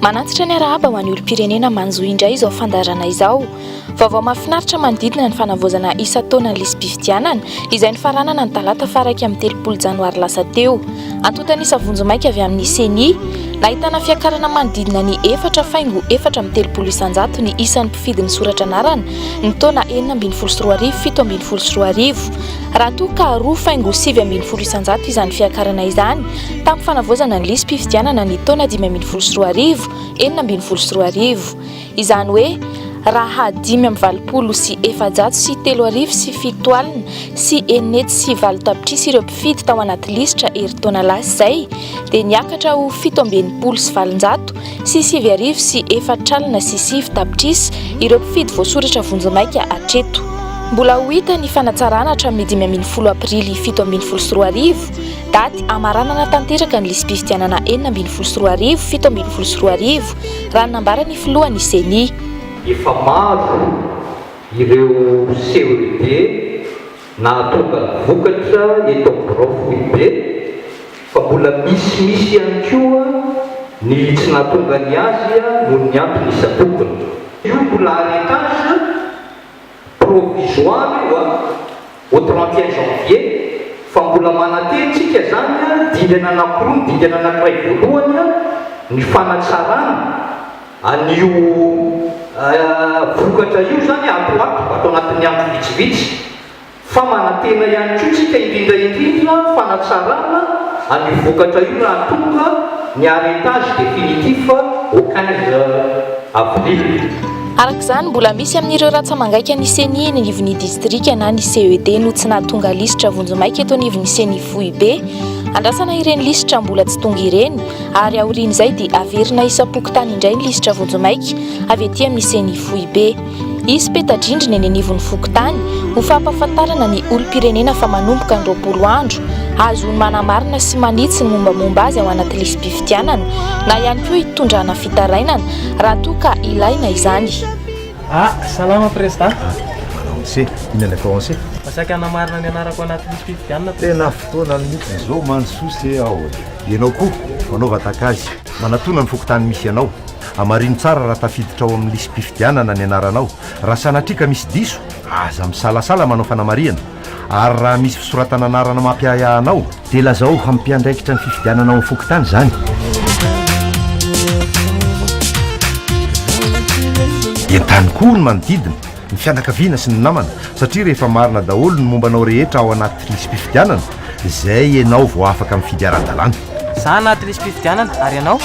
Manantitra ny arahaba ho an'ny olom-pirenena manjo indray izao fandaharana izao. Vaovao mahafinaritra manodidina ny fanavaozana isan-taona ny lisi-pifidianana izay nifaranana ny talata faha 31 janoary lasa teo. Antontan'isa vonjimaika avy amin'ny Ceni, nahitana fiakarana manodidina ny efatra faingo 34% ny isan'ny mpifidy nisoratra anarana ny taona 2016 2017, raha toa ka roa faingo 19% izany fiakarana izany tamin'ny fanavaozana ny lisi-pifidianana ny taona 2015 2016. Izany hoe raha 685 680 tapitrisa ireo mpifidy tao anaty lisitra herintaona lasa izay dia niakatra ho 967,409 tapitrisa ireo mpifidy voasoratra vonjimaika hatreto. Mbola ho hita ny fanatsarana hatramin'ny 15 aprily 2017, daty hamaranana tanteraka ny lisi-pifidianana 2016 2017, raha ny nambaran'ny filohan'ny Ceni. Efa maro ireo CED nahatonga ny vokatra eto amin'ny birao foibe fa mbola misimisy ihany koa ny tsy nahatonga ny azy noho ny antony isan-tokony. Io mbola arrêtage provisoire io a, au 31 janvier, fa mbola manantena tsika zany a, dingana anakiroa, ny dingana anakiray voalohany a, ny fanatsarana an'io vokatra io zany ato ho ato, ato anatin'ny andro vitsivitsy. Fa manantena ihany koa tsika indrindra indrindra fanatsarana an'io vokatra io raha tonga ny arrêtage définitif au 15 avril. Araka izany, mbola misy amin'ireo ratsa-mangaika ny Ceni eny anivon'ny distrika na ny CED no tsy nahatonga lisitra vonjimaika eto anivon'ny Ceni foibe. Andrasana ireny lisitra mbola tsy tonga ireny ary aorian'izay dia averina isam-pokontany indray ny lisitra vonjimaika avy aty amin'ny Ceni foibe. Hisy peta-drindrina eny anivon'ny fokontany ho fampahafantarana ny olom-pirenena fa manomboka ny 20 andro, ahazoany manamarina sy manitsy ny mombamomba azy ao anaty lisi-pifidianana, na ihany koa hitondrana fitarainana raha toa ka ilaina izany. Ah, salama président. Manao anse, inona ny atao anse? Fa saika hanamarina ny anarako anaty lisi-pifidianana président. Tena fotoana mihitsy izao mandrosoa se aho e. Ianao koa, manaova tahaka azy. Manatona ny fokontany misy anao. Hamarino tsara raha tafiditra ao amin'ny lisi-pifidianana ny anaranao. Raha sanatria ka misy diso, aza misalasala manao fanamarihana. Ary raha misy fisoratana anarana mampiahiahy anao, dia lazao amin'ny mpiandraikitra ny fifidianana ao amin'ny fokontany izany. Entano koa ny manodidina, ny fianakaviana sy ny namana, satria rehefa marina daholo ny momba anao rehetra ao anaty lisi-pifidianana, izay ianao vao afaka mifidy ara-dalàna. Za anaty lisi-pifidianana, ary ianao?